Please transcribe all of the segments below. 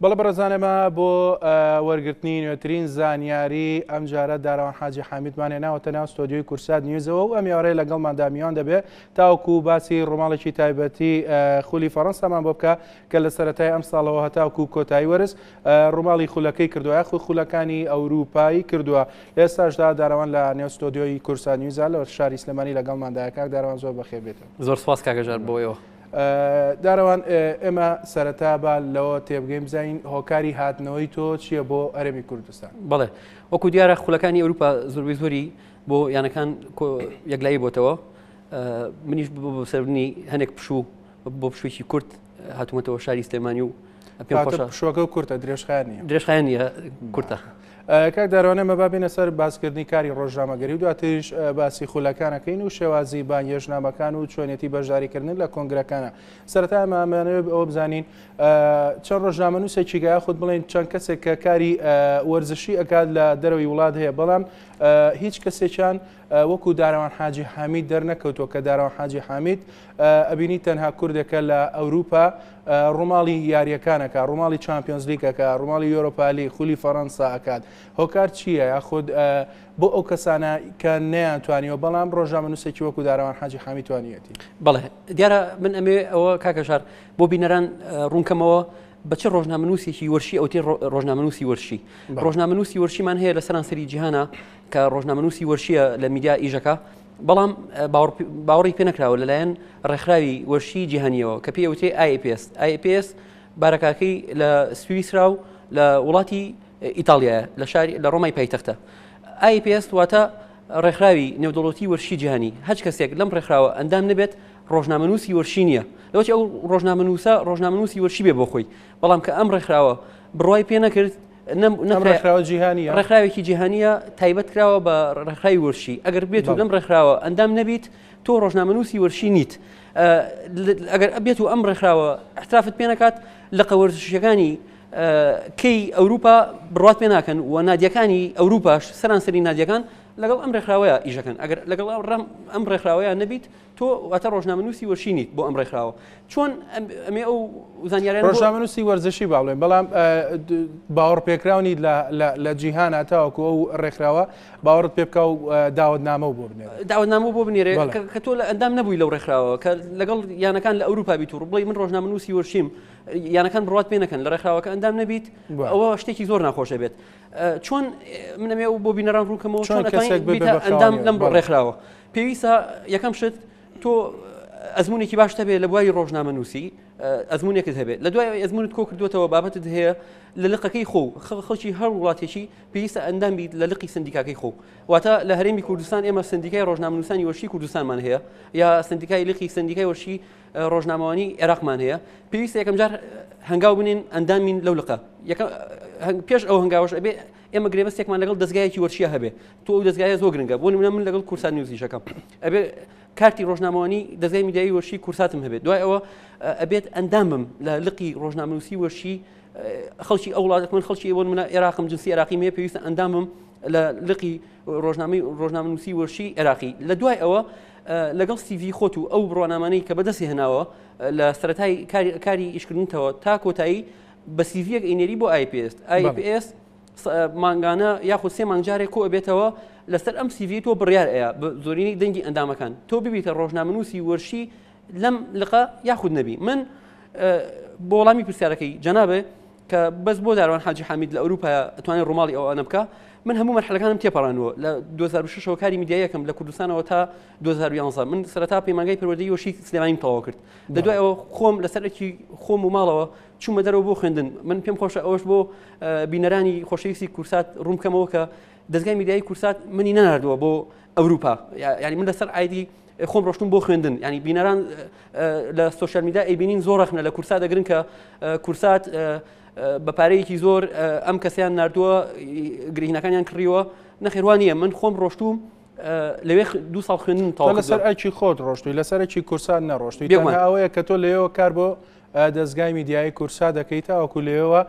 بەڵێ بەڕێزان ئێمە بۆ وەرگرتنی نوێترین زانیاری ئەمجارە دارەوان حاجی حامیدمان هێناوەتە ناو ستۆدیۆی کورسات نیوزەوە و ئەم یاوەرەیە لەگەڵماندا میوان دەبێت تاوەکو باسی ڕووماڵێکی تایبەتی خولی فەڕەنسامان بۆ بکە کە لە سەرەتای ئەم ساڵەوە هەتاوکو کۆتایی وەرز ڕووماڵی خولەکەی کردووە یاخود خولەکانی ئەوروپایی کردووە. لە ئێستاشدا دارەوان لە نێو ستۆدیۆی کورسات نیوزە لە شاری سلێمانی لەگەڵماندایە. کاک دارەوان زۆر بەخێر بێتەوە. زۆر سپاس کاک هەژار بۆ ئێوە. دارەوان ئێمە سەرەتا با لەوە تێبگەین بزانین هۆکاری هاتنەوەی تۆ چییە بۆ هەرێمی کوردستان؟ بەڵێ وەکو دیارە خولەکانی ئەوروپا زۆربەی زۆری بۆ یانەکان یەکلایی بۆتەوە منیش بۆ سەرنی هەنێک پشوو بۆ پشوویەکی کورت هاتوومەتەوە شاری سلێمانی و پێم خۆشە پشووەکە کورتە درێژخایەن نییە درێژخایەن نییە کورتە. کاک داروان ئێمە با بێینە سەر باسکردنی کاری ڕۆژنامەگەری و دواتریش باسی خولەکانەکەین و شێوازی بانگهێشتنامەکان و چۆنیەتی بەشداریکردن لە کۆنگرەکانە. سەرەتا ئێمە ئەمانەوێت ئەوە بزانین چەند ڕۆژنامەنووسێکی کە یاخود بڵێین چەند کەسێک کە کاری وەرزشی ئەکات لە دەرەوەی وڵات هەیە بەڵام هیچ کەسێکیان وەکو دارەوان حاجی حامید دەرنەکەوتووە کە دارەوان حاجی حامید ئەبینی تەنها کوردێکە لە ئەوروپا ڕووماڵی یاریەکان ئەکات، ڕووماڵی چامپیۆنزلیگ ئەکات، ڕووماڵی یۆرۆپالی، خولی فەڕەنسا ئەکات. هۆکار چییە یاخود بۆ ئەو کەسانە کە نەیانتوانیوە بەڵام ڕۆژنامەنووسێکی وەکو دارەوان حاجی حامید توانیویەتی؟ بەڵێ دیارە من ئەمێ ئەوە کاک هەژار بۆ بینەران ڕوونکەمەوە بە چ ڕۆژنامەنووسێکی وەرشی ئەوتێ ڕۆژنامەنووسی وەرشی ڕۆژنامەنووسی وەرشیمان هەیە لە سەرانسەری جیهانە کە ڕۆژنامەنووسی وەرشیە لە میدیا ئیژەکە بەڵام باوەڕی پێ نەکراوە لەلایەن ڕێکخراوی وەرشی جیهانیەوە کە پێی ئەوترێ IAPS. IAPS بارەکاکەی لە سویسرا و لە وڵاتی ئیتاڵیایە لە شاری لە ڕۆمای پایتەختە. IAPS واتە ڕێکخراوی نێودەوڵەتی وەرشی جیهانی. هەچ کەسێک لەم ڕێکخراوە ئەندام نەبێت ڕۆژنامەنووسی وەرشی نییە. لەوەچی ئەو ڕۆژنامەنووسە ڕۆژنامەنووسی وەرشی بێ بۆ خۆی. بەڵام کە ئەم ڕێکخراوە بڕوای پێ نەکرد ئەم ڕێکخراوە جیهانییە؟ ڕێکخراوێکی جیهانییە تایبەت کراوە بە ڕێکخراوی وەرشی ئەگەر بێت و لەم ڕێکخراوە ئەندام نەبیت تۆ ڕۆژنامەنووسی وەرشی نیت ئەگەر بێت و ئەم ڕێکخراوە احترافت پێ نەکات لقە وەرزشیەکانی کەی ئەوروپا بڕات پێ ناکەن و نادیەکانی ئەوروپاش سەرانسەری نادیەکان لەگەڵ ئەم ڕێکخراوەیە ئیشەکەن ئەگەر لەگەڵ ئەم ڕێکخراوەیە نەبیت تۆ واتە ڕۆژنامەنووسی وەرشی نیت بۆ ئەم ڕێکخراوە چۆن ئەمێ ئەو زانیاریانە بۆ ڕۆژنامەنووسی وەرزشی با بڵێین بەڵام باوەڕ پێکراو نیت لە جیهانا تاوەکو ئەو ڕێکخراوە باوەڕت پێ بکا و داوەتنامە بۆ بنێرێ داوەتنامە بۆ بنێرێ کە تۆ لە ئەندام نەبووی لەو ڕێکخراوە کە لەگەڵ یانەکان لە ئەوروپا بیت و بڵێی من ڕۆژنامەنووسی وەرشیم یانەکان بڕوات پێ نەکەن لە ڕێکخراوەکە ئەندام نەبیت ئەوە شتێکی زۆر ناخۆشە بێت چۆن منەمێ و بۆ بینەران ڕوونکەمەوە چۆن کەسێک ببێتە ئەندام لەم ڕێکخراوە پێویستە یەکەم شت تۆ ئەزمونێکی باش هەبێ لە بواری ڕۆژنامەنووسی ئەزمونێکت هەبێت لە دوای ئەزمونت کۆ کردوێتەوە بابەتت هەیە لە لقەکەی خۆ خەڵکی هەر وڵاتێکی پێویستە ئەندام بیت لە لقی سندیکاکەی خۆ واتە لە هەرێمی کوردستان ئێمە سندیکای ڕۆژنامەنووسانی وەرشی کوردستانمان هەیە یا سندیکای لقی سندیکای وەرشی ڕۆژنامەوانی عێراقمان هەیە پێویستە یەکەم جار هەنگاو بنین ئەندامین لەو لقە پێش ئەو هەنگاوەش ئەبێ ئێمە گرێبەستێکمان لەگەڵ دەزگایەکی وەرشیە هەبێ تۆ ئەو دەزگایە زۆر گرنگە بۆ نمونە من لەگەڵ کورسات نیوز ئیشەکەم ئەبێ کارتی ڕۆژنامەوانی دەزگای میدیایی وەرشی کورساتم هەبێت دوای ئەوە ئەبێت ئەندام بم لە لقی ڕۆژنامەنووسی وەرشی خەڵکی ئەو وڵاتە من خەڵکی بۆ نمونە عێراقم جنسی عێراقی مێ پێویستە ئەندام بم لە لقی ڕۆژنامەی ڕۆژنامەنووسی وەرشی عێراقی لە دوای ئەوە لەگەڵ سیڤی خۆت و ئەو بڕوانامانەی کە بەدەستی هێناوە لە سەرەتای کاری ئیشکردنتەوە تا کۆتایی بە سیڤیەک ئەینێری بۆ IPS IPS مانگانە یاخود سێ مانگ جارێک کۆ ئەبێتەوە لەسەر ئەم سیڤی تۆ بڕیار ئەیا بە زۆرینەی دەنگی ئەندامەکان تۆ ببیتە ڕۆژنامەنووسی وەرشی لەم لقە یاخود نەبی من بۆ وەڵامی پرسیارەکەی جەنابێ کە بەس بۆ داروان حاجی حامید لە ئەوروپا ئەتوانێت ڕووماڵی ئەوانە بکە من هەموو مەرحەلەکانم تێپەڕاندووە لە 2006ەوە کاری میدیاییەکەم لە کوردستانەوە تا 2011 من سەرەتا پەیمانگای پەروەردەی وەرشی سلێمانیم تەواو کرد لە دوای ئەوە خۆم لەسەر ئەرکی خۆم و ماڵەوە چوومە دەرەوە بۆ خوێندن من پێم خۆشە ئەوەش بۆ بینەرانی خۆشەویستی کورسات ڕوون بکەمەوە کە دەزگای میدیایی کورسات منی نەناردووە بۆ ئەوروپا یعنی من لەسەر ئایدی خۆم ڕۆشتم بۆ خوێندن ینی بینەران لە سۆشیال میدیا ئەیبینین زۆر ڕەخنە لە کورسات دەگرن کە کورسات بە پارەیەکی زۆر ئەم کەسیان نردووە گرینەکانیان کڕیوە نەخێروان نییە من خۆم ڕۆشتوم لەوێ دو ساڵ خوێندن تەواو لەسەر ئەرکی خۆت ڕۆشتوی لەسەر ئەرکی کورسات نەڕۆشتوی تەنها ئەوەیە کە تۆ لەوێوە کار بۆ دەزگای میدیایی کورسات دەکەی تاوەکو لەوێوە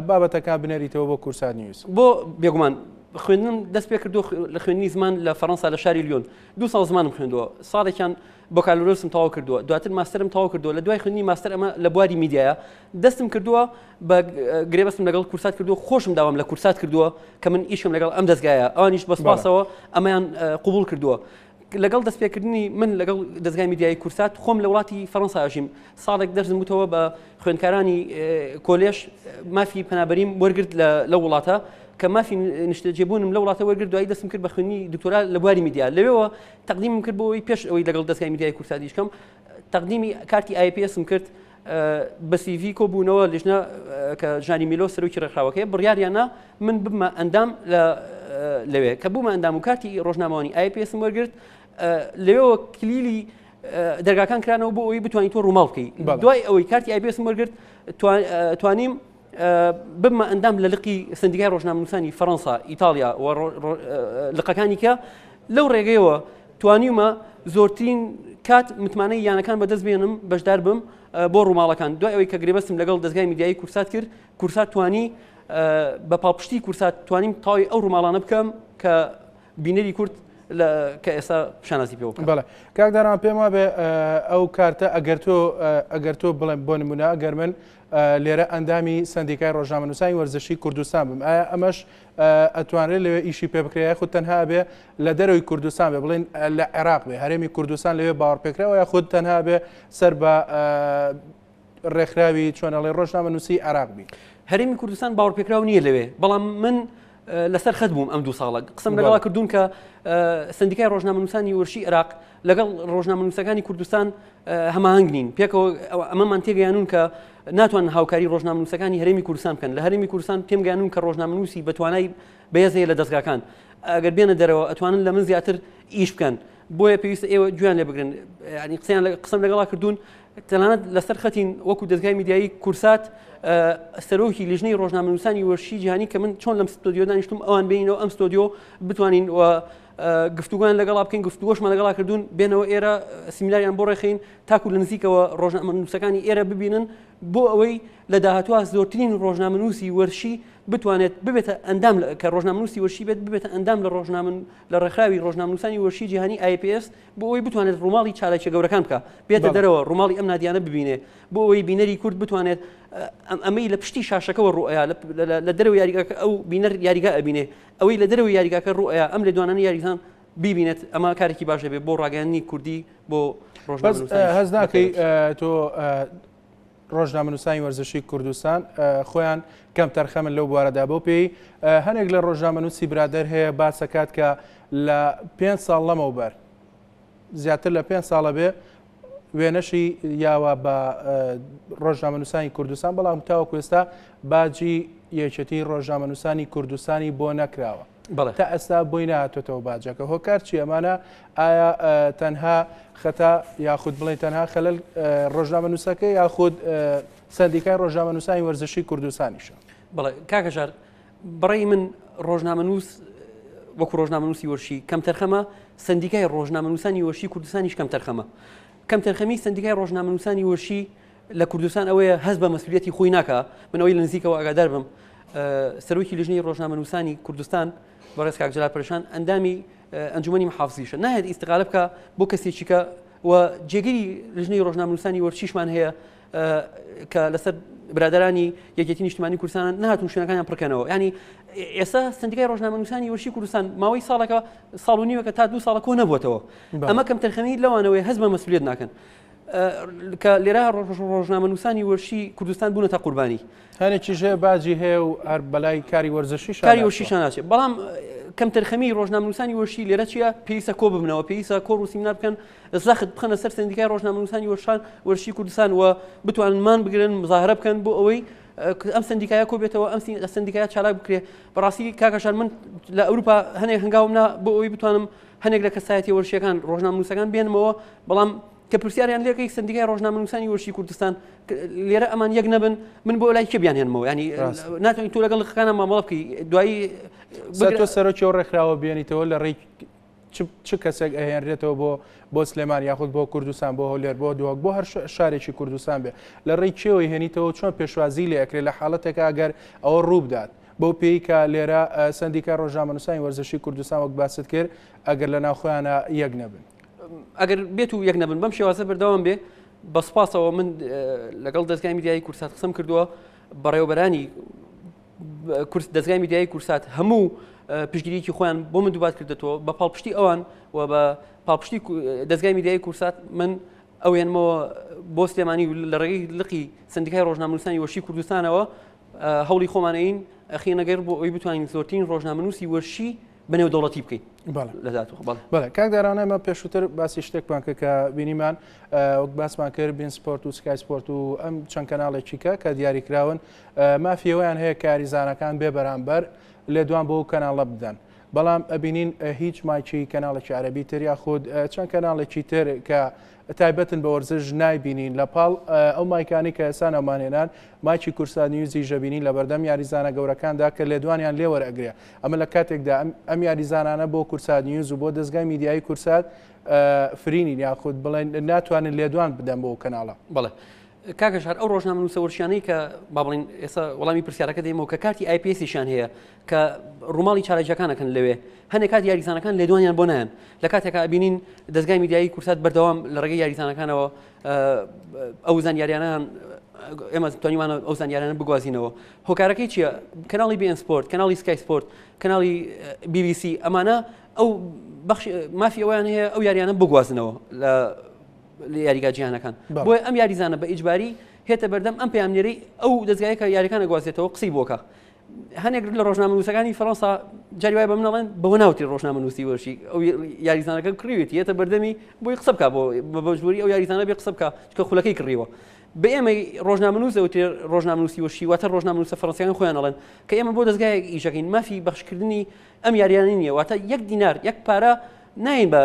بابەتەکان بنێریتەوە بۆ کورسات نیوز. بۆ بێگومان خوێندنم دەست پێ کردو لە خوێندنی زمان لە فەرەنسا لە شاری لیۆن دو ساڵ زمانم خوێندووە ساڵێکیان بەکالۆرۆسم تەواو کردووە دواتر ماستەرم تەواو کردووە لە دوای خوێندنی ماستەر ئەمە لە بواری میدیایە دەستم کردووە بە گرێبەستم لەگەڵ کورسات کردووە خۆشم داوام لە کورسات کردووە کە من ئیشم لەگەڵ ئەم دەستگایە ئەوانیش بە سپاسەوە ئەمەیان قوبول کردووە لەگەڵ دەستپێکردنی من لەگەڵ دەزگای میدیایی کورسات خۆم لە وڵاتی فەرەنسا ئەژیم ساڵێک دەرزم وتەوە بە خوێندکارانی کۆلێژ مافی پەنابەریم وەرگرت لە وڵاتە کە مافی نیشتەجێبوونم لە وڵاتە وەرگرت دوایی دەستم کرد بە خوێندنی دکتۆرا لە بواری میدیا لەوێوە تەقدیمم کرد بۆ ئەوەی پێش ئەوەی لەگەڵ دەزگای میدیای کورسات ئیش بکەم تەقدیمی کارتی IPS م کرد بە CV کۆبوونەوە لیژنە کە ژانی میلۆ سەرۆکی ڕێکخراوەکەی بڕیاریانە من ببمە ئەندام لە لەوێ کە بوومە ئەندام و کارتی ڕۆژنامەوانی IPS م وەرگرت لەوێوە کلیلی دەرگاکان کرانەوە بۆ ئەوەی بتوانین تۆ ڕووماڵ بکەی دوای ئەوەی کارتی IPS م وەرگرت توانیم ببمە ئەندام لە لقی سندیکای ڕۆژنامەنووسانی فەڕەنسا، ئیتاڵیا و لقەکانی کە لەو ڕێگەیەوە توانیومە زۆرترین کات متمانەی یانەکان بەدەست بێنم بەشدار بم بۆ ڕووماڵەکان دوای ئەوەی کە گرێبەستم لەگەڵ دەزگای میدیایی کورسات کرد کورسات توانی بە پاڵپشتی کورسات توانیم تاوی ئەو ڕووماڵانە بکەم کە بینەری کورد لە کە ئێستا شانازی پێوە بکات. بەڵێ کاک داران پێم وابێ ئەو کارتە ئەگەر تۆ ئەگەر تۆ بڵێم بۆ نمونە ئەگەر من لێرە ئەندامی سندیکای ڕۆژنامەنووسانی وەرزشی کوردستان بم ئایا ئەمەش ئەتوانرێت لەوێ ئیشی پێ بکرێت یاخود تەنها بێ لە دەرەوەی کوردستان بێ بڵێن لە عێراق بێ هەرێمی کوردستان لەوێ باوەڕپێکراوە یاخود تەنها بێ سەر بە ڕێکخراوی چۆن ئەڵێ ڕۆژنامەنووسی عێراق بی. هەرێمی کوردستان باوەڕپێکراو نییە لەوێ، بەڵام من لەسەر خەت بووم ئەم دوو ساڵە قسەم لەگەڵا کردوون کە سندیکای ڕۆژنامەنووسانی وەرشی عێراق لەگەڵ ڕۆژنامەنووسەکانی کوردستان هەماهەنگ نین پێکەوە ئەمەمان تێگەیانون کە ناتوان هاوکاری ڕۆژنامەنووسەکانی هەرێمی کوردستان بکەن لە هەرێمی کوردستان تێمگەیانون کە ڕۆژنامەنووسی بەتوانای بەهێز هەیە لە دەزگاکان ئەگەر بێنە دەرەوە ئەتوانن لە من زیاتر ئیش بکەن بۆیە پێویستە ئێوە گوێیان لێ بگرن ینی قسەیان قسەم لەگەڵا کردوون تەنانەت لەسەر خەتین وەکو دەزگای میدیایی کورسات سەرۆکی لیژنەی ڕۆژنامەنووسانی وەرشی جیهانی کە من چۆن لەم ستۆدیۆ دانیشتم ئەوان بینەوە ئەم ستۆدیۆ بتوانین و گفتوگویان لەگەڵا بکەین گفتوگۆشمان لەگەڵا کردوون بێنەوە ئێرە سیمیناریان بۆ ڕێخین تاکو لە نزیکەوە ڕۆژنامەنووسەکانی ئێرە ببینن بۆ ئەوەی لە داهاتوە زۆرترین ڕۆژنامەنووسی وەرشی بتوانێت ببێتە ئەندام کە ڕۆژنامەنووسی وەرشی بێت ببێتە ئەندام لە ڕۆژنامە لە ڕێکخراوی ڕۆژنامەنووسانی وەرشی جیهانی IPS بۆ ئەوەی بتوانێت ڕووماڵی چالاکیە گەورەکان بکا، بێتە دەرەوە ڕووماڵی ئەم نادیانە ببینێ، بۆ ئەوەی بینەری کورد بتوانێت ئەمەی لە پشتی شاشەکەوە ڕوئەیا لە دەرەوەی یاریگاکە ئەو بینەر یاریگا ئەبینێ، ئەوەی لە دەرەوەی یاریگاکە ڕوئەیا ئەم لێدوانانەی یاریزان بیبینێت، ئەمە کارێکی باش دەبێت بۆ ڕاگەیاندنی کوردی بۆ ڕۆژنامەنووسانیش. هەست ناکەی تۆ ڕۆژنامەنووسانی وەرزشی کوردستان خۆیان کەمتەرخەمن لەو بوارەدا بەو پێی هەنێک لە ڕۆژنامەنووسی برادەر هەیە باسەکات کە لە پێ ساڵ لەمەوبەر زیاتر لە پێ ساڵە بێ وێنەشی یاوە بە ڕۆژنامەنووسانی کوردستان بەڵام تاوەکو ئێستا باجی یەکێتی ڕۆژنامەنووسانی کوردستانی بۆ نەکراوە. بەڵێ. تا ئێستا بۆی نەهاتۆتەوە باجەکە هۆکار چیە ئەمانە ئایا تەنها خەتا یاخود بڵێن تەنها خەلەل ڕۆژنامەنووسەکە یاخود سەندیکای ڕۆژنامەنووسانی وەرزشی کوردستانیشە؟ بەڵێ کاکە ژار بەڕێی من ڕۆژنامەنووس وەکو ڕۆژنامەنووسی وەرشی کەمتەرخەمە سەندیکای ڕۆژنامەنووسانی وەرشی کوردستانیش کەمتەرخەمە کەمتەرخەمی سەندیکای ڕۆژنامەنووسانی وەرشی لە کوردستان ئەوەیە هەست بە مەسئولیەتی خۆی ناکا، من ئەوەی لە نزیکەوە ئاگادار بم سەرۆکی لیژنەی ڕۆژنامەنووسانی کوردستان بەڕێز کاک جەلال پەرشان ئەندامی ئەنجومەنی محافزیشە نایەت ئیستقالە بکە بۆ کەسێکی کە و جێگری لیژنەی ڕۆژنامەنووسانی وەرچیشمان هەیە کە لەسەر برادرانی یەکێتی نیشتمانی کوردستان نهاتون شوێنەکانیان پڕکەنەوە ینی ئێستا سندیکای ڕۆژنامەنووسانی وەرشی کوردستان ماوەی ساڵەکە ساڵ و نیوەکە تا دو ساڵە کۆ نەبووەتەوە ئەمە کەمتەرخەمی لەوانەوەی هەست بە مەسئولیت ناکەن کە لێرە ڕۆژنامەنووسانی وەرشی کوردستان بوونەتە قوربانی. هەنێکیش هەیە باجی هەیە و هەر بەلای کاری وەرزشیشا کاری وەرشیشا ناچێت بەڵام کەمتەرخەمی ڕۆژنامەنووسانی وەرشی لێرە چییە پێویستە کۆ ببنەوە پێویستە کۆڕ و سیمینار بکەن زەخت بخەنە سەر سەندیکای ڕۆژنامەنووسانی وەرشان وەرشی کوردستان و بتوانن مان بگرن مزاهرە بکەن بۆ ئەوەی ئەم سندیکایە کۆ بێتەوە ئەم سندیکایە چالاک بکرێ بەڕاستی کاکەشان من لە ئەوروپا هەنێک هەنگاوم نا بۆ ئەوەی بتوانم هەنێک لە کەسایەتی وەرشیەکان ڕۆژنامەنووسەکان بێنمەوە بەڵام کە پرسیاریان لێکەی سندیکای ڕۆژنامەنووسانی وەرشی کوردستان لێرە ئەمان یەک نەبن من بۆ لای کێ بیان هێنمەوە ینی ناتوانین تۆ لەگەڵ لقەکانە مامەڵە بکەی دوایی تۆ سەرۆکی ئەو ڕێکخراوە بێنیتەوە لە ڕێی چ کەسێک ئەهێنرێتەوە بۆ بۆ سلێمان یاخود بۆ کوردستان بۆ هەولێر بۆ دهۆک بۆ هەر شارێکی کوردستان بێ لە ڕێی کێوەی هێنیتەوە چۆن پێشوازی لێ ئەکرێ لە حاڵەتێکا گەر ئەوە ڕوو بدات. بەو پێی کە لێرە سەندیکای ڕۆژنامەنووسانی وەرزشی کوردستان وەک باست کرد ئەگەر لە ناوخۆیانە یەک نەبن. ئەگەر بێت و یەک نەبن بەم شێوازە بەردەوام بێ بە سوپاسەوە من لەگەڵ دەزگای میدیایی کوردسات قسەم کردووە بەڕێوەبەرانی دەزگای میدیایی کوردسات هەموو پشتگیریی خۆیان بۆ من دووبات کردێتەوە بە پاڵپشتی ئەوان و بە پاڵپشتی دەزگای میدیایی کوردسات من ئەو هێنمەوە بۆ سلێمانی و لە ڕێگەی لقی سندیکای ڕۆژنامەنووسانی وەرشی کوردستانەوە هەوڵی خۆمانەین ئەخینەگەر بۆ ئەوی بتوانین زۆرترین ڕۆژنامەنووسی وەرشی بە نێودەوڵەتی بکەین لە بەڵێ کاک دارانە ئێمە پێشووتر باسی شتێکمان کرد کە بینیمان وەک باسمان کرد بین سپۆرت و سکای سپۆرت و ئەم چەند کەناڵێکی کە کە دیاریکراون مافی ئەوەیان هەیە کاریزانەکان بێ بەرامبەر لێدوان بۆ کەناڵە بدەن. بەڵام ئەبینین هیچ مایکی کەناڵێکی عەربی تر یاخود چەند کەناڵێکی تر کە تایبەتن بە وەرزش نایبینین لە پاڵ ئەو مایکانی کە ئێستا ناومانهێنان مایکی کوردسات نیوزیش دەبینین لە بەردەم یاریزانە گەورەکاندا کە لێدوانیان لێ وەرئەگرێ ئەمە لە کاتێکدا ئەم یاریزانانە بۆ کوردسات نیوز و بۆ دەزگای میدیایی کوردسات free نین یاخود بڵێن ناتوانن لێدوان بدەن بۆ کەناڵە. بەڵێ کاکە ژار ئەو ڕۆژنامەنووسە وەرشیانەی کە با بڵین ئێستا وەڵامی پرسیارەکە دەیمەوە کە کارتی IPS یشیان هەیە کە ڕووماڵی چالاکیەکان ئەکەن لەوێ هەنێک کات یاریزانەکان لێدوانیان بۆ نایەن لە کاتێکا ئەبینین دەزگای میدیایی کوردسات بەردەوام لە ڕێگەی یاریزانەکانەوە ئەو زانیاریانە ئێمە توانیمانە ئەو زانیارانە بگوازینەوە هۆکارەکەی چییە کەناڵی بی ئێن سپۆرت کەناڵی سکای سپۆرت کەناڵی BBC ئەمانە ئەو بەخش مافی ئەویان هەیە ئەو یاریانە بگوازنەوە لە یاریگا جیهانەکان بۆیە ئەم یاریزانە بە ئیجباری هێتە بەردەم ئەم پەیامنێرەی ئەو دەزگایە کە یاریەکان ئەگوازێتەوە قسەی بۆکە هەنێک لە ڕۆژنامەنووسەکانی فەرەنسا جاری وایە بە من ئەڵێن بەوە ناوتری ڕۆژنامەنووسی وەرشی ئەو یاریزانەکە کڕیوێتی یەتە بەردەمی بۆی قسە بکە بۆ بە مەجبوری ئەو یاریزانە بێ قسە بکە چونکە خولەکەی کڕیوە بە ئێمەی ڕۆژنامەنووس دەوترێ ڕۆژنامەنووسی وەرشی واتە ڕۆژنامەنووسە فەرەنسیەکان خۆیان ئەڵێن کە ئێمە بۆ دەزگایەک ئیشەکەین مافی بەخشکردنی ئەم یاریانە نییە واتە یەک دینار یەک پارە ناین بە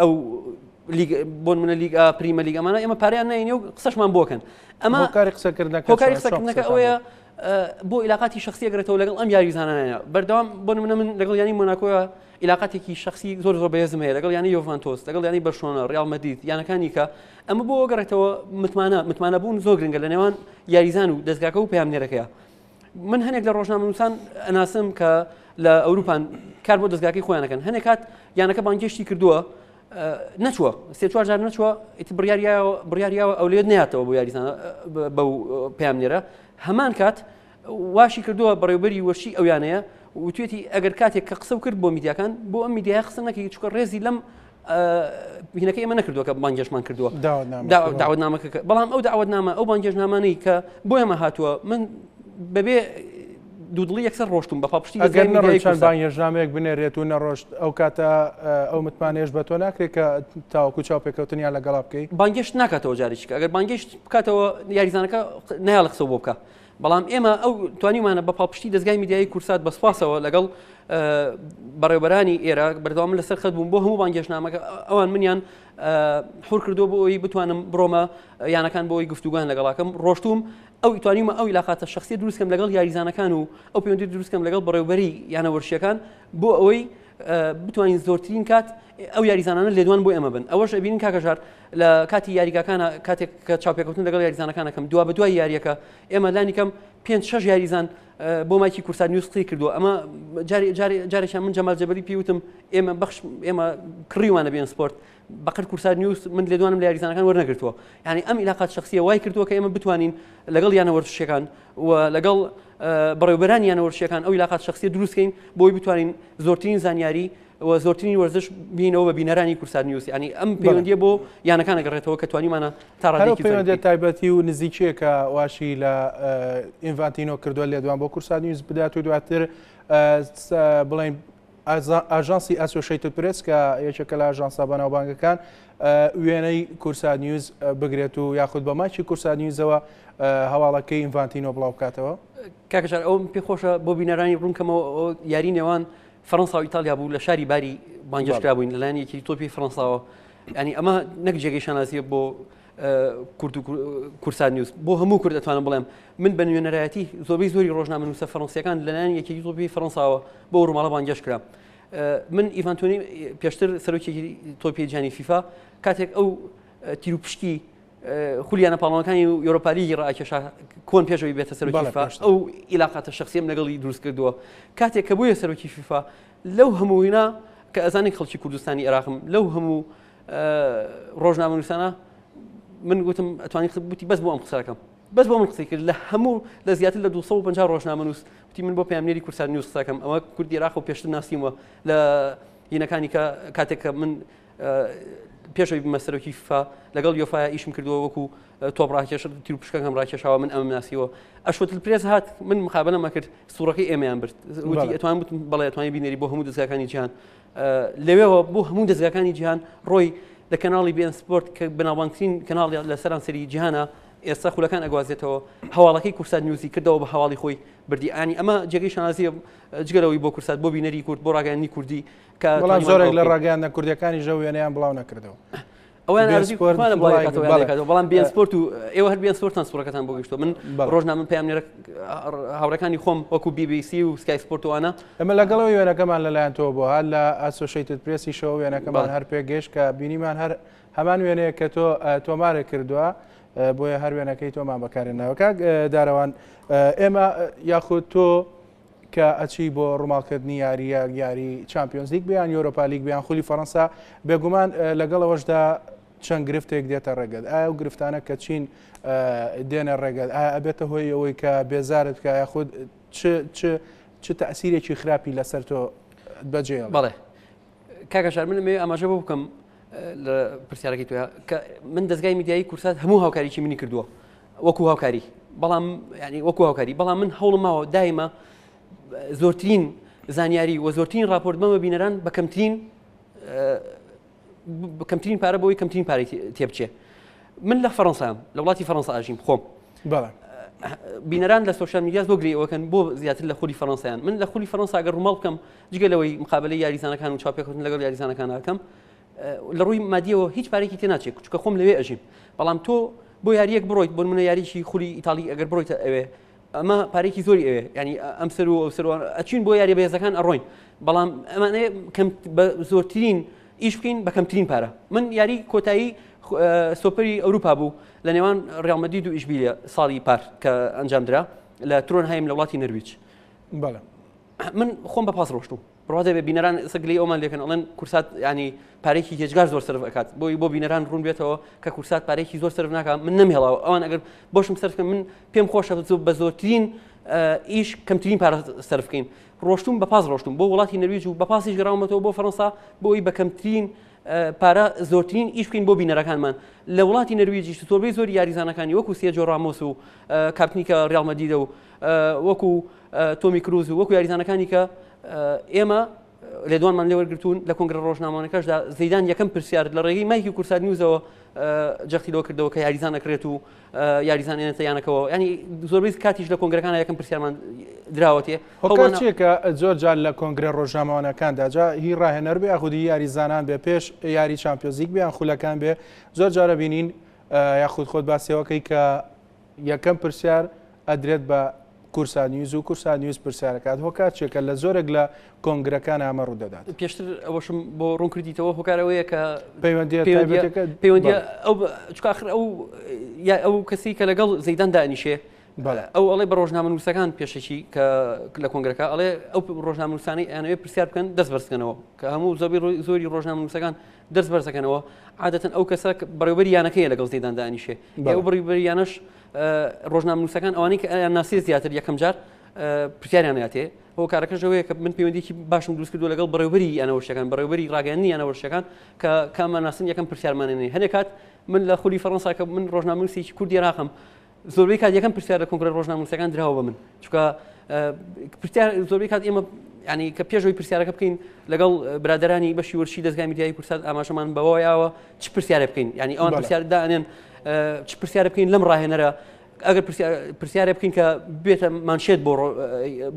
ئەو لیگ بۆ نمونە لیگ ئا پریمە لیگ ئەمانە ئێمە پارەیان ناینێ و قسەشمان بۆکەن ئەمە هۆکاری قسەکردنەکە هۆکاری قسەکردنەکە ئەوەیە بۆ عیلاقاتی شخصی ئەگرێتەوە لەگەڵ ئەم یاریزانانە بەردەوام بۆ نمونە من لەگەڵ یانی مۆناکۆ عیلاقاتێکی شخصی زۆر زۆر بەهێزم هەیە لەگەڵ یانی یۆڤانتۆس لەگەڵ یانی بەرشلۆنە ڕیاڵ مەدرید یانەکانی کە ئەمە بۆ گەڕێتەوە متمانە متمانە بوون زۆر گرنگە لە نێوان یاریزان و دەستگاکە و پەیامنێرەکەیە من هەنێک لە ڕۆژنامەنووسان ئەناسم کە لە ئەوروپان کار بۆ دەستگاکەی خۆیان ئەکەن هەنێک کات یانەکە بانگێشتی کردووە نەچووە سێ چوار جار نەچووە ئیتر بڕیاریاوە بڕیاریاوە ئەو لێت ناتەوە بۆ یاریزان بەو پەیامنێرە هەمان کات واشی کردووە بەڕێوبەری وەرشی ئەو یانەیە وتوێتی ئەگەر کاتێک کە قسە کرد بۆ میدیاکان بۆ ئەم میدیای قسە نەکەی چکە ڕێزی لەم هینەکەی ئێمە نەکردووە کە بانگێشمان کردووە داوەتنامەکە بەڵام ئەو داوەتنامە ئەو بانگێشنامانەی کە بۆ ئێمە هاتووە من بەبێ دوودڵی یەکسەر ڕۆشتم بە پاڵپشتی ئەگەر نەڕۆی چەند بانگێشنامەیەک بنێرێت و نەڕۆشت ئەو کاتە ئەو متمانەیەش بە تۆ ناکرێت کە تاوەکو چاوپێکەوتنیان لەگەڵا بکەی؟ بانگێشت ناکاتەوە جارێکیکە ئەگەر بانگێشت بکاتەوە یاریزانەکە نایەڵێ قسە بۆ بکا بەڵام ئێمە ئەو توانیمانە بە پاڵپشتی دەزگای میدیایی کوردسات بە سوپاسەوە لەگەڵ بەڕێوبەرانی ئێرە بەردەوام لەسەر خەت بووم بۆ هەموو بانگێشنامەکە ئەوان منیان حور کردو بۆ ئەوی بتوانم بڕۆمە یانەکان بۆی گفتوگان لەگەڵاکەم ڕۆشتوم ئەو توانیمە ئەو عیلاقاتە شخصی دروستکەم لەگەڵ یاریزانەکان و ئەو پەیوەندی دروستکەم لەگەڵ بەڕێوبەری یانە وەرشیەکان بۆ ئەوەی بتوانین زۆرترین کات ئەو یاریزانانە لێدوان بۆ ئێمە بن ئەوەش ئەبینین کاکە ژار لە کاتی یاریگاکانە کاتێک کە چاوپێکەوتن لەگەڵ یاریزانەکانەکەم دوا بە دوای یاریەکە ئێمە لانی کەم پێ شەش یاریزان بۆ مایکی کوردسات نیوز قسەی کردووە ئەمە جارێکیان من جەمال جەبەری پێوتم ئێمە بەخش ئێمە کڕیوانە بێن سپۆرت بەقەر کوردسات نیوز من لێدوانم لە یاریزانەکان وەرنەگرتووە یعنی ئەم عیلاقات شخصیە وای کردووە کە ئێمە بتوانین لەگەڵ یانە وەرزشیەکان و لەگەڵ بەڕێوبەرانی یانە وەرزشیەکان ئەو عیلاقات شخصیە دروستکەین بۆی بتوانین زۆرترین زانیاری و زۆرترین وەرزش بینەوە بە بینەرانی کوردسات نیوز ینی ئەم پەیوەندیە بۆ یانەکان ئەگەڕێتەوە کە توانیمانە تا ڕادەیەکی پەیوەندیە تایبەتی و نزیکیە کە واشی لە ئینڤانتینۆ کردووە لێدوان بۆ کوردسات نیوز بدات و دواتر بڵێن ئاژانسی ئەسۆشیتد پرێس کە یەکێکە لە ئاژانسە بەناوبانگەکان وێنەی کوردسات نیوز بگرێت و یاخود بە مایکی کوردسات نیوزەوە هەواڵەکەی ئینڤانتینۆ بڵاو بکاتەوە. کاکە ژار ئەوم پێخۆشە بۆ بینەرانی ڕوونکەمەوە یاری نێوان فەرەنسا و ئیتالیا بوو لە شاری باری بانگێشترابووین لەلایەن یەکێتی تۆپی فەرەنساوە ینی ئەمە نەک جێگەی شانازیە بۆ کورد و کوردسات نیوز بۆ هەموو کورد ئەتوانم بڵێم من بە نوێنەرایەتی زۆربەی زۆری ڕۆژنامەنووسە فەرەنسیەکان لەلایەن یەکێتی تۆپی فەرەنساوە بۆ ڕووماڵە بانگێشت کرا من ئیڤانتۆنی پێشتر سەرۆکی تۆپی جیهانی فیفا کاتێک ئەو تیروپشکی خولی یانە پاڵەوانەکانی یۆرۆپالیگی ڕاکێشا کۆن پێشەوەی بێتە سەرۆکی فیفا ئەو ئیلاقاتە شخصیم لەگەڵی دروست کردووە کاتێک کە بووە سەرۆکی فیفا لەو هەمووینا کە ئەزانین خەڵکی کوردستانی عێراقم لەو هەموو ڕۆژنامەنووسانە من گوتم ئەتوانی بوتی بەس بۆ ئەم قسەکەم بەس بۆ من قسەی کرد لە هەموو لە زیاتر لە 250 ڕۆژنامەنووس وتی من بۆ پەیامنێری کوردسات نیوز قسەکەم ئەوە کوردی عێراق و پێشتر ناسیمەوە لە هینەکانی کە کاتێک کە من پێشەوەی بمە سەرۆکی فیفا لەگەڵ یۆفایا ئیشم کردووە وەکو تۆپ ڕاکێش تیر پشکەکەم ڕاکێشاوە من ئەمەم ناسیوە ئەشوتل پرێس هات من مقابلەمە کرد سوورەکەی ئێمەیان برد وتی ئەتوان بتم بەڵێ ئەتوانی بینەری بۆ هەموو دەزگاکانی جیهان لەوێەوە بۆ هەموو دەزگاکانی جیهان ڕۆی لە کەناڵی بێن سپۆرت کە بەناوبانگترین کەناڵ لە سەرانسەری جیهانە ئێستا خولەکان ئەگوازێتەوە هەواڵەکەی کوردسات نیوزی کردەوە بە هەواڵی خۆی بردی ئانی ئەمە جێگەی شانازیە جگەلەوەی بۆ کوردسات بۆ بینەری کورد بۆ ڕاگەیاندنی کوردی کە بەڵام زۆرێک لە ڕاگەیاندنە کوردیەکانی ژە وێنەیان بڵاو نەکردەوە. ئەویان ئارزوی خۆیانە بڵاوی کاتەوە یان نەکاتەوە بەڵام بێن سپۆرت و ئێوە هەر بێن سپۆرتان سوورەکەتان بۆ گەشتووە من ڕۆژنامە پەیامنێرە هاوڕێکانی خۆم وەکو بی بی سی و سکای سپۆرت وانە ئەمە لەگەڵەوەی وێنەکەمان لەلایەن تۆ بۆ هات لە ئاسۆشیتد پرێسیشەوە وێنەکەمان هەر پێگەشت کە بینیمان هەر هەمان وێنەیە کە تۆ تۆمارە کردووە بۆیە هەر وێنەکەی تۆمان بەکارێناوە کاک دارەوان ئێمە یاخود تۆ کە ئەچی بۆ ڕووماڵکردنی یارییەک یاری چامپیۆنزلیگ بێ یان یۆرۆپالیگ بێ یان خولی فەرەنسا، بێگومان لەگەڵ ئەوەشدا چەند گرفتێک دێتە ڕێگەت، ئایا ئەو گرفتانە کە چین دێنە ڕێگەت ئایا ئەبێتە هۆی ئەوەی کە بێزارت بکا یاخود چ چ چ تەئسیرێکی خراپی لەسەر تۆ بەجێ بەڵێ کاکە شار من ئەمەوێ ئاماژە بۆ بکەم لە پرسیارەکەی تۆ کە من دەستگای میدیایی کورسات هەموو هاوکاریی منی کردووە وەکو هاوکاری بەڵام ینی وەکو هاوکاری بەڵام من هەوڵم ماوە دایمە زۆرترین زانیاری و زۆرترین راپۆرت بەمە بینەران بە کەمترین کەمترین پارە بۆی کەمترین پارەی تێبچێ من لە فەڕەنسام لە وڵاتی فەڕەنسا ئاژیم خۆم بینەران لە social media زۆر گلەیی ئەوەکەن بۆ زیاتر لە خولی فەڕەنسایان من لە خولی فەڕەنسا گەر ڕووماڵ بکەم جگە لەوەی مقابلەی یاریزانەکان و چاوپێکەوتن لەگەڵ یاریزانەکان ئەکەم لە ڕووی مادیەوە هیچ پارێکی تێ ناچێت چونکە خۆم لەوێ ئەژیم بەڵام تۆ بۆ یاریەک بڕۆیت بۆ منە یاریی خولی ئیتالی ئەگەر بڕۆیتە ئەوێ ئەمە پارێکی زۆری ئەوێ ینی ئەم سەر و ئەو سەر ئەچین بۆ یاری بەهێزەکان ئەڕۆین بەڵام ئەمانەیە کەم بە زۆرترین ئیش بکەین بە کەمترین پارە من یاری کۆتایی سۆپەری ئەوروپا بوو لە نێوان ڕیاڵ مەدرید و ئیشبیلیە ساڵی پار کە ئەنجامدرا لە ترۆنهایم لە وڵاتی نەرویج بەڵێ من خۆم بە پاس ڕۆشتوم بڕوا دەبێ بینەران ئێستا گلەی ئەومان لێکەن ئەڵێن کورسات ینی پارێکی هێجگار زۆر سەرف ئەکات بۆی بۆ بینەران ڕوون بێتەوە کە کورسات پارێکی زۆر سەرف ناکات من نەمهێڵاوە ئەوان ئەگەر بۆشم سەرف بکەن من پێم خۆشە بە زۆرترین ئیش کەمترین پارە سەرف بکەین ڕۆشتوم بە پاس ڕۆشتوم بۆ وڵاتی نەرویج و بە پاسیش گەڕاومەتەوە بۆ فەرەنسا بۆی بە کەمترین پارە زۆرترین ئیش بکەین بۆ بینەرەکانمان لە وڵاتی نەرویجیش زۆربەی زۆری یاریزانەکانی وەکو سێرجیۆ ڕامۆس و کاپتنی کە ڕیاڵ مەدریدە و وەکو تۆمی کروز و وەکو یاریزانەکانی کە ئێمە لێدوانمان لێوەرگتون لە کۆنگرە ڕۆژنامانەکەشدا زیدان یەکەم پرسیار لە ڕێگەی مایکی کورسات نیوزەوە جەختی لەوە کردەوە کە یاریزان ئەکرێت و یاریزان ئێنێتە یانەکەوە ینی زۆربەی کاتیش لە کۆنگرەکان یەکەم پرسیارمان دراوەتێ هۆکار چییە کە زۆر جار لە کۆنگرە ڕۆژنامەوانەکاندا جا هی ڕاهێنەر بێ یاخود هی یاریزانان بێ پێش یاری چامپیۆنزلیگ بێ یان خولەکان بێ زۆر جارە بینین یاخود خۆت باسیەوەکەی کە یەکەم پرسیار ئەدرێت بە کورسات نیوز و کورسات نیوز پرسیارەکات هۆکار چیە کە لە زۆرێک لە کۆنگرەکان ئەمە ڕوودەدات؟ پێشتر ئەوەشم بۆ ڕوون کردیتەوە هۆکار ئەوەیە کە پەیوەندیە تایبەتەکە پەیوەندیە ئەو چونکە ئاخر ئەو یا ئەو کەسی کە لەگەڵ زەیدان دانیشێ ئەو ئەڵێ بە ڕۆژنامەنووسەکان پێشەکی کە لە کۆنگرەکە ئەڵێ ئەو ڕۆژنامەنووسانەی ئەیانەوێ پرسیار بکەن دەست بەرزکەنەوە کە هەموو زۆربەی زۆری ڕۆژنامەنووسەکان دەست بەرزەکەنەوە عادەتەن ئەو کەسە بەڕێوبەری یانەکەیە لەگەڵ زیدان دانیشێ ئەو بەڕێوبەری یانەش ڕۆژنامەنووسەکان ئەوانەی کە ئەیان ناسێ زیاتر یەکەم جار پرسیاریان ناتێ هۆکارەکەش ئەوەیە کە من پەیوەندیکی باشم دروست کردو لەگەڵ بەڕێوبەری یانەوەشەکان بەڕێوبەری ڕاگەیاندنی یانەوەشەکان کە کامە ناسن یەکەم پرسیارمانێنێ هەنێک کات من لە خولی فەڕەنسا کە من ڕۆژنامەنووسێکی کوردی عێراقم زۆربەی کات یەکەم پرسیار لە کۆنگرە ڕۆژنامەنووسەکان دراوە بە من چونکە پرسیار زۆربەی کات ئێمە ینی کە پێشەوەی پرسیارەکە بکەین لەگەڵ برادرانی بەشی وەرشی دەزگای میدیایی کوردسات ئاماژەمان بەوە یاوە چ پرسیارێ بکەین ینی ئەوان پرسیار دانێن چ پرسیارە بکەین لەم ڕاهێنەرە ئەگەر پرسیارێ بکەین کە بێتە مانشێت بۆ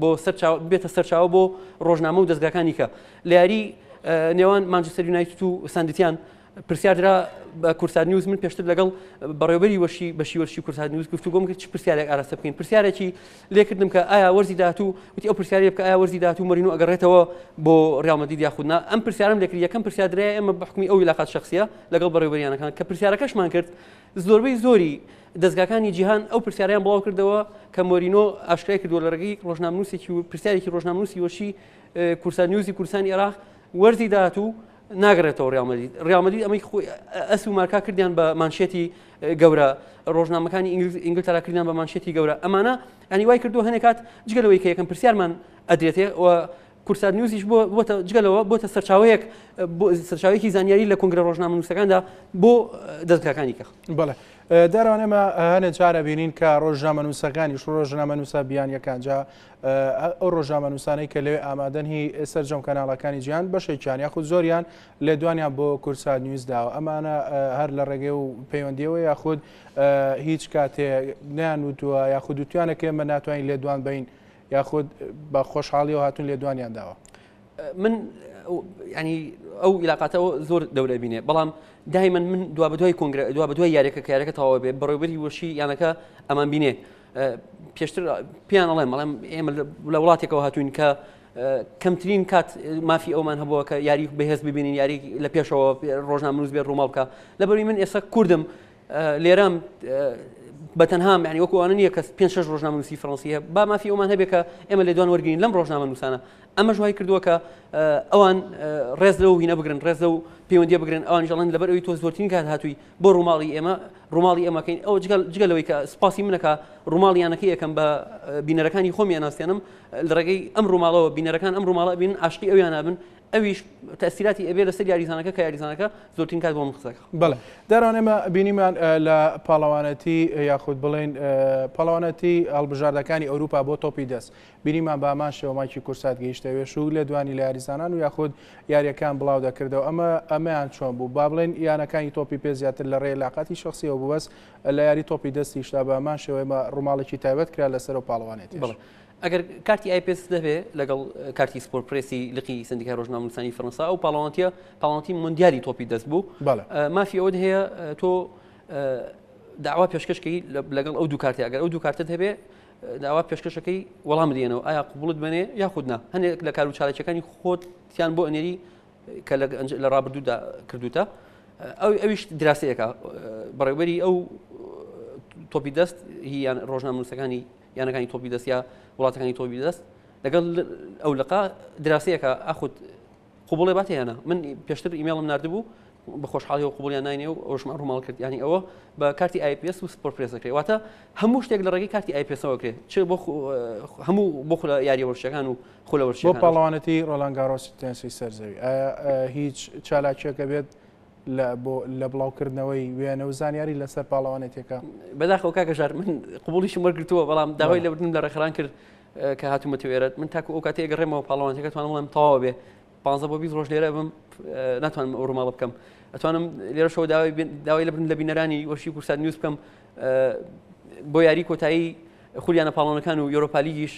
بۆ سەرچاو بێتە سەرچاوە بۆ ڕۆژنامە و دەزگاکانی کە لە یاری نێوان مانچستەر یونایتد و ساندیتیان پرسیار درا بە کوردسات نیوز من پێشتر لەگەڵ بەڕێوبەری وەشی بەشی وەرشی کوردسات نیوز گفتوگۆم کرد چ پرسیارێک ئاراستە بکەین پرسیارێکی لێکردم کە ئایا وەرزی داهاتوو وتی ئەو پرسیارەی بکە ئایا وەرزی داهاتوو مۆرینۆ ئەگەڕێتەوە بۆ ڕیاڵ مەدرید یاخود نا ئەم پرسیارم لێکرد یەکەم پرسیار درایە ئێمە بە حکومی ئەو علاقات شخصیە لەگەڵ بەڕێوبەریانەکان کە پرسیارەکەشمان کرد زۆربەی زۆری دەزگاکانی جیهان ئەو پرسیاریان بڵاو کردەوە کە مۆرینۆ ئاشکرای کردووە لە ڕێگەی ڕۆژنامەنووسێکی و پرسیارێکی ڕۆژنامەنووسی وەرشی کوردستان نیوزی کوردستانی عێراق وەرزی داهاتوو ناگەڕێتەوە ڕیاڵ مەدرید. ڕیاڵ مەدرید ئەمەی خۆی ئەس و مارکا کردیان بە مانشێتی گەورە، ڕۆژنامەکانی ئینگلتەرا کردیان بە مانشێتی گەورە. ئەمانە ینی وای کردو هەنێک کات جگە لەوەی کە یەکەم پرسیارمان ئەدرێتێ و کوردسات نیوزیش بۆتە جگە لەوە بۆتە سەرچاوەیەک سەرچاوەیەکی زانیاری لە کۆنگرە ڕۆژنامەنووسەکاندا بۆ دەزگاکانی کە. بەڵێ داروان ئێمە هەنێ جار ئەبینین کە ڕۆژنامەنووسەکانیش ڕۆژنامەنووسە بیانیەکان جا ئەو ڕۆژنامەنووسانەی کە لەوێ ئامادەن هی سەرجەم کەناڵەکانی جیهان بەشێکیان یاخود زۆریان لێدوانیان بۆ کوردسات نیوز داوە ئەمانە هەر لە ڕێگەی و پەیوەندیەوە یاخود هیچ کاتێ نیان وتووە یاخود وتویانە کە ئێمە ناتوانین لێدوان بین یاخود بە خۆشحاڵیەوە هاتوون لێدوانیان داوە. من ینی ئەو عیلاقاتەوە زۆر دەورە بینێ بەڵام دایمەن من دوا بەدوای کۆنگرە دوا بەدوای یاریەکە کە یاریەکە تەواو بێ بەڕێوبەری وەشی یانەکە ئەمان بینێ پێشتر پێیان ئەڵێم ئەڵێم ئێمە لە وڵاتێکەوە هاتوین کە کەمترین کات مافی ئەومان هەبووە کە یاری بەهێز ببینین یاری لە پێشەوە ڕۆژنامەنووس بێت ڕووماڵ بکە لەبەروی من ئێستا کوردم لێرەم بە تەنهام یعنی وەکو ئەوانە نییە کە پێ شش ڕۆژنامەنووسی فەڕەنسی هەیە با مافی ئەومان هەبێ کە ئێمە لێدوان وەرگین لەم ڕۆژنامەنووسانە ئەمەش وای کردووە کە ئەوان ڕێز لەو هینە بگرن ڕێز لەو پەیوەندیە بگرن ئەوانیش ئەڵێن لەبەر ئەوی تۆ زۆرترین کات هاتووی بۆ ڕووماڵی ئێمە ڕووماڵی ئێمەکەین ئەو جگە لەوەی کە سپاسی منەکە ڕووماڵی یانەکەی یەکەم بە بینەرەکانی خۆمی ئەناسێنم لە ڕێگەی ئەم ڕووماڵەوە بینەرەکان ئەم ڕووماڵە بین عاشقی ئەویانە بن ئەویش تەسیراتی ئەبێ لەسەر یاریزانەکە کە یاریزانەکە زۆرترین کات بۆ من قسەکە. بەڵێ داران ئێمە بینیمان لە پاڵەوانەتی یاخود بڵێن پاڵەوانەتی هەڵبژاردەکانی ئەوروپا بۆ تۆپی دەست بینیمان بامان شێوە مایکی کورسات گەیشتە وێش و لێدوانی لە یاریزانان و یاخود یاریەکان بڵاو دەکردەوە ئەمە ئەمەیان چۆن بوو با بڵێن یانەکانی تۆپی پێ زیاتر لە ڕێ لاقاتی شخصیەوە بوو بەس لە یاری تۆپی دەستیشدا بە هەمان شێوە ئێمە ڕووماڵێکی تایبەت کرا لەسەر و پاڵەوانێتیش. بەڵێ ئەگەر کارتی ئایپێس دەبێ لەگەڵ کارتی سپۆر پرێسی لقی سندیکای ڕۆژنامەنووسانی فەرەنسا ئەو پاڵەوانتیە پاڵەوانتی مۆندیالی تۆپی دەست بوو مافی ئەوەت هەیە تۆ داوا پێشکەشکەی لەگەڵ ئەو دوو کارتی ئەگەر ئەو دوو کارتت هەبێ داوا پێشکەشەکەی وەڵام دێنەوە ئایا قوبڵت بنێ یاخود نا هەندێک لە کار و چالاکیەکانی خۆتیان بۆ ئەنێری کە لە ڕابردوودا کردوتە ئەو ئەویش دراسەیەەکە بەڕێوبەری ئەو تۆپی دەست هیان ڕۆژنامەنووسەکانی یانەکانی تۆپی دەست یا وڵاتەکانی تۆپی دەست لەگەڵ ئەو لقا دراسەیەکە ئاخود قوبڵێ باتە یانە من پێشتر ئیمێڵم نردبوو بە خۆشحاڵیەوە قوبڵیان ناینێ و ئەوشمان ڕووماڵ کرد ینی ئەوە بە کارتی IPS و سپۆر پرێس دەکرێت واتە هەموو شتێک لە ڕێگەی کارتی IPS ەوە کرێت چ بۆ هەموو بۆ خولە یاریە وەرزشەکان و خولە بۆ وەرزشەکان پاڵەوانێتی ڕۆلان گارۆسی تێنسی سەر زەوی ئایا هیچ چالاکیەکە بێت لە بۆ لە بڵاوکردنەوەی وێنە و زانیاری لەسەر پاڵەوانێتیەکە؟ بەداخەوە کاکە ژار من قبوڵیشم وەرگرتووە بەڵام داوای لێبوردنم لە ڕێکخەران کرد کە هاتوومەتە ئێرە من تاکو ئەو کاتەی ئەگەڕێمەوە پاڵەوانێتیەکە توانم بڵێم تەواو بێ 15 بۆ 20 ڕۆژ لێرە بم ناتوانم ئەو ڕووماڵە بکەم ئەتوانم لێرەشەوە داوای داوای لێبوردن لە بینەرانی وەرشی کوردسات نیوز بکەم بۆ یاری کۆتایی خولیانە پاڵەوانەکان و یۆرۆپالیگیش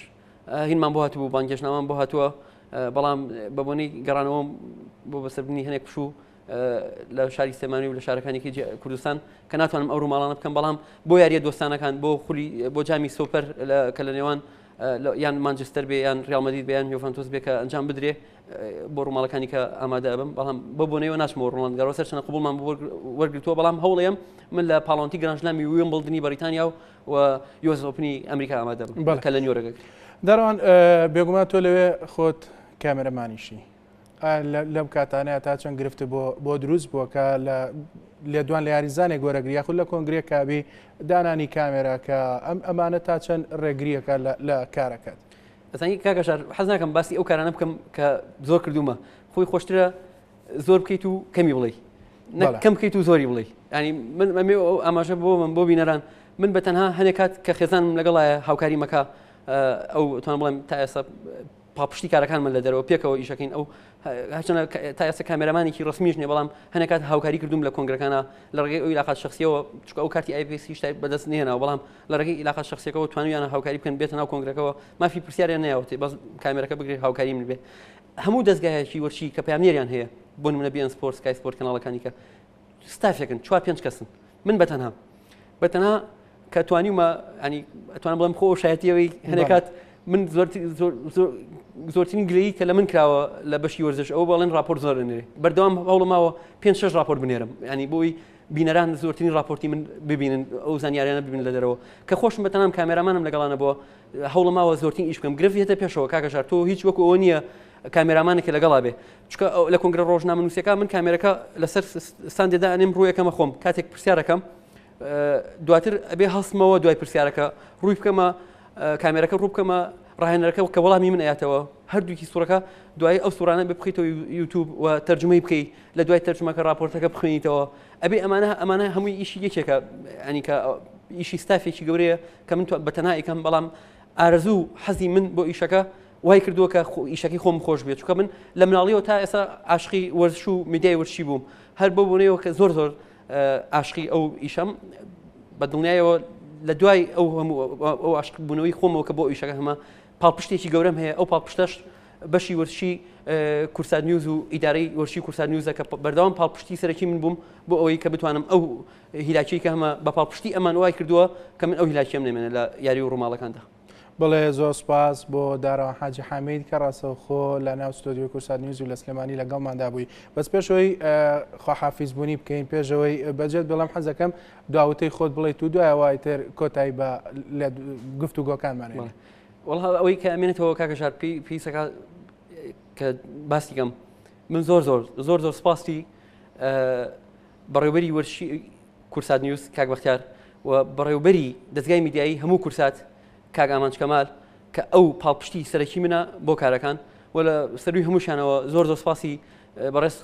هینمان بۆ هاتبوو بانگێشنامان بۆ هاتووە بەڵام بە بۆنەی گەڕانەوەم بۆ بەسەربردنی هەنێک پشوو لە شاری سلێمانی و لە شارەکانی کوردستان کە ناتوانم ئەو ڕووماڵانە بکەم بەڵام بۆ یاریە دۆستانەکان بۆ خولی بۆ جامی سۆپەر کە لە نێوان یان مانجستەر بێ یان ریال مەدرید بێ یان یۆڤانتۆس بێ کە ئەنجام بدرێ بۆ ڕووماڵەکانی کە ئامادە بم بەڵام بۆ بۆنەوە ناچمەوە ڕۆڵاند گارۆس هەرچەندە قبوڵمان وەرگرتووە بەڵام هەوڵێم من لە پاڵەوانتی گرانشلامی ویمبڵدنی بەریتانیا و و US Open ی ئەمریکا ئامادە بم کە لە نیۆرەکە دەڕوان بێگومان تۆ لەوێ خۆت کامێرەمانیشی لەم کاتانەیە تا چەند گرفت بۆ دروست بووە کە لە لێدوان لە یاریزانێک وەرەگری یاخود لە کۆنگرێک کابی دانانی کامێرا کە ئەم ئەمانە تا چەند ڕێگریەکە لە کارەکەت. ئەزانی کاکە ژار حەز ناکەم باسی ئەو کارانە بکەم کە زۆر کردومە خۆی خۆشترە زۆر بکەیت و کەمی بڵێ کەم بکەیت و زۆری بڵێ ینی من ئەمێ ئاماژە بۆ من بۆ بینەران من بە تەنها هەنێک کات کە خێزانم لەگەڵایە هاوکاری مەکە ئەو توان بڵێم تا ئێستا پاڵپشتی کارەکانمان لە دەرەوە پێکەوە ئیشەکەین ئەو هەرچەندە تا ئێستا کامێرامانێکی ڕسمیش نیە بەڵام هەنێک کات هاوکاری کردوم لە کۆنگرەکانە لە ڕێگەی ئەو عیلاقات شخصیەوە چونکە ئەو کارتی IPS هیچ بەدەست نێناوە بەڵام لە ڕێگەی عیلاقات شخصیەکەوە توانیانە هاوکاری بکەن بێتە ناو کۆنگرەکەوە مافی پرسیاریان نەیاوەتێ بەس کامێرەکە بگرێت هاوکاری من بێ هەموو دەستگایەکی وەرشی کە پامنێریان هەیە بۆ نمونە beIN Sport Sky Sport کەناڵەکانی کە ستافێکن چوار پێنج کەسن من بەتەنها بەتەنها کە توانیومە ینی ئەتوانم بڵێم خۆ شایەتیەوەی هەنێک کات من زۆرترین گلەیی کە لە من کراوە لە بەشی وەرزش ئەوە بەڵێن راپۆرت زۆر نێ بەردەوام هەوڵماوە پێ شش راپۆرت بنێرم ینی بۆی بینەران زۆرترین راپۆرتی من ببینن ئەو زانیاریانە ببین لە دەرەوە کە خۆشم بە تەنام کامێرامانم لەگەڵانە بووە هەوڵە ماوە زۆرترین ئیش بکەم گرفت هێتە پێشەوە کاکە ژار تۆ هیچ وەکو ئەوە نییە کامێرامانێکی لەگەڵا بێ چونکە لە کۆنگرە ڕۆژنامەنووسەکە من کامێرەکە لەسەر ستاندێدا ئەنێم ڕوویەکەمە خۆم کاتێک پرسیارەکەم دواتر ئەبێ هەستمەوە دوای پرسیارەکە ڕووی بکەمە کامێرەکە ڕوو بکەمە ڕاهێنەرەکە کە وەڵامی من ئەیاتەوە هەردووکی سوورەکە دوای ئەو سوورانە بێ بخیتەوە یوتیوب و تەرجمەی بکەی لە دوای تەرجمەکە راپۆرتەکە بخوێنیتەوە ئەبێ ئەمانە ئەمانە هەمووی ئیشی یەکێکە ئەنی کە ئیشی ستافێکی گەورەیە کە من بە تەنها ئیکەم بەڵام ئارەزوو حەزی من بۆ ئیشەکە وای کردووە کە ئیشەکەی خۆم خۆش بێت چونکە من لە مناڵیەوە تا ئێستا عاشقی وەرزش و میدیای وەرزشی بووم هەر بۆ بوونەوە کە زۆر زۆر عاشقی ئەو ئیشەم بە دڵنیایەوە لە دوای ئەو هەموو ئەو عاشق بوونەوەی خۆمەوە کە بۆ ئیشەکە هەمە پاڵپشتێکی گەورەم هەیە ئەو پاڵپشتەش بەشی وەرزشی کورسات نیوز و ئیدارەی وەرزشی کورسات نیوزە کە بەردەوام پاڵپشتی سەرەکی من بووم بۆ ئەوەی کە بتوانم ئەو هیلاکی کە هەمە بە پاڵپشتی ئەمان وای کردووە کە من ئەو هیلاکیەم نەمێنێت لە یاری و ڕووماڵەکاندا. بەڵێ زۆر سوپاس بۆ دارا حاجی حامید کە ڕاستەوخۆ لە ناو ستۆدیۆی کورسات نیوز و لە سلێمانی لەگەڵماندا بووی بەس پێشەوەی خواحافیز بوونی بکەین پێشەوەی بەجێت بڵێم حەزەکەم داوتەی خۆت بڵێیت و دوایەوە ئیتر کۆتایی بە گفتوگۆکانمان بێنین. وەڵا ئەوەی کە ئەمێنێتەوە کاکە ژار پێی پێویستەکە کە باسی کەم من زۆر زۆر زۆر زۆر سپاسی بەڕێوبەری وەرشی کورسات نیوز کاک بەختیار و بەڕێوبەری دەستگای میدیایی هەموو کورسات کاک ئامانج کەمال کە ئەو پاڵپشتی سەرەکی منە بۆ کارەکان و لە سەروی هەمووشانەوە زۆر زۆر سپاسی بەڕێز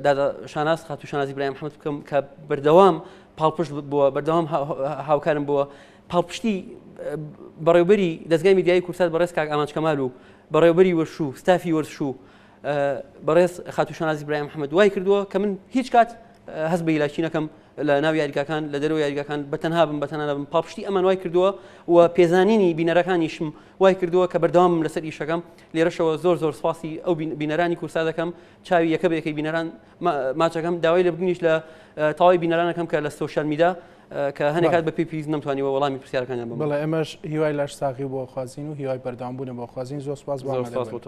دادا شاناز خاتوو شانازی برایم محەممەد بکەم کە بەردەوام پاڵپشت بووە بەردەوام هاوکارم بووە پاڵپشتی بەڕێوبەری دەستگای میدیایی کورسات بەڕێز کاک ئامانج کەمال و بەڕێوبەری وەرش و ستافی وەرزش و بەڕێز خاتوو شانازی برایم محەممەد وای کردووە کە من هیچ کات هەست بە هیلاکی نەکەم لە ناو یاریگاکان لە دەرەوە یاریگاکان بە تەنها بم بە تەنها نەبم پاڵپشتی ئەمان وای کردووە و پێزانینی بینەرەکانیشم وای کردووە کە بەردەوامم لەسەر ئیشەکەم لێرەشەوە زۆر زۆر سپاسی ئەو بینەرانی کورسا دەکەم چاوی یەکە بە یەکەی بینەران ماچەکەم داوای لێبوردنیش لە تەواوی بینەرانەکەم کە لە social media کە هەنێک کات بە پێی پێویست نەمتوانیوە وەڵامی پرسیارەکانیان بەمەوە. بەڵێ ئێمەش هیوای لەش ساغی بۆ خوازین و هیوای بەردەوام بوونە بۆ خوازین زۆر سپاس بۆ زۆر سپاس بۆ ئامادەبوونت. تۆش.